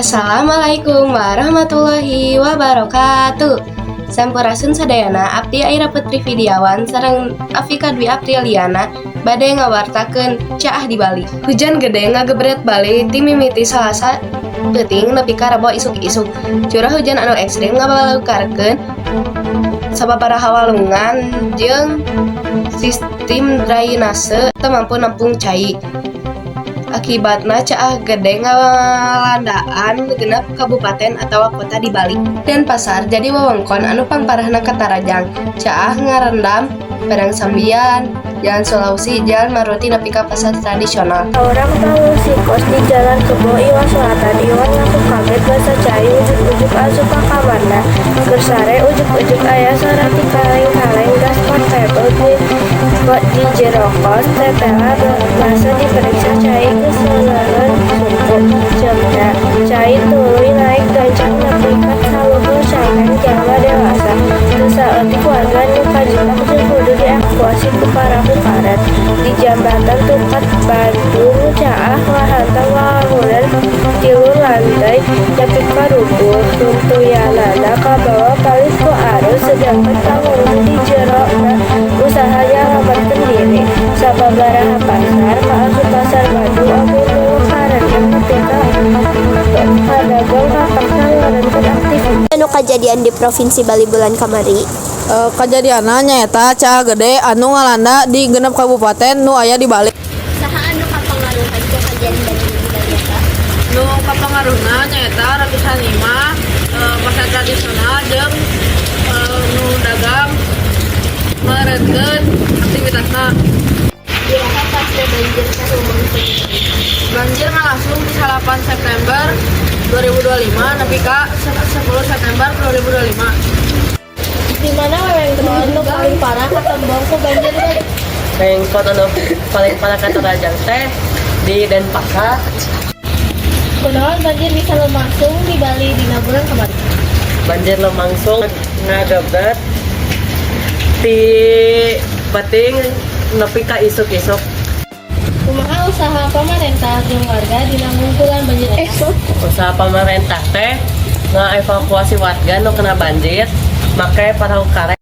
Assalamualaikum warahmatullahi wabarakatuh. Sampurasun sadayana. Abdi Aira Putri Vidiawan sareng Afika Dwi Apriliana bade ngawartakeun caah di Bali. Hujan gede ngagebret Bali ti mimiti Salasa peuting nepi ka Rebo isuk-isuk. Curah hujan anu ekstrim ngabalukarkeun sababaraha walungan jeung sistem drainase teu mampu nampung cai. Akibatna, caah gede ngalandaan genep kabupaten atawa kota di Bali. Denpasar jadi wewengkon anu pangparahna katarajang. Caah ngarendam Padang Sambian, Jalan Sulawesi, Jalan Maruti nepi ka pasar tradisional. Urang pangungsi kos di Jalan Kebo Iwa Selatan. Iwan ngaku kaget basa cai ujug-ujug asup ka kamarna. Keur sare ujug-ujug aya sora ti kaleng-kaleng gas portable di jero kos tetela. Basa diperiksa, cai geus leuleun sumpu. Ceumna, cai tuluy naek gancang nepi ka saluhur cangkeng jalma dewasa. Teu saeutik warga nu kajebak jeung kudu dievakuasi ku parahu karet. Di Jambatan Tukad Bandung, caah ngahantam wangunan tilu lantai nepi ka rubuh. Runtuyanana kabawa palid ku arus, sedangkan pangungsi di jerona usaha nyalametkeun diri. Sababaraha pasar kaasup Pasar Bandung oge milu karendem nepi ka padagang kapaksa ngeureunkeun aktivitas. Anu kajadian di Provinsi Bali bulan kamari? Kajadianna nyaeta caah gede anu ngalanda di genep kabupaten nu aya di Bali. Saha anu kapangaruhan ku kajadian banjir di Bali eta? Nu kapangaruhna nyaeta ratusan imah, pasar tradisional jeung nu dagang meureunkeun aktivitasna. Iraha pasna banjir teh lumangsung? Banjir ngalangsung di 8 September 2025 nepi ka 10 September 2025. Di mana wewengkon nu paling parah katembong ku banjir teh? Wewengkon anu paling parah katarajang teh di Denpasar. Kunaon banjir bisa lumangsung di Bali dina bulan kamari? Banjir lumangsung ngagebet ti peuting nepi ka isuk-isuk. Kumaha usaha pamarentah jeung warga dina ngungkulan banjir eta? Usaha pemerintah teh ngaevakuasi warga nu kena banjir make parahu karet.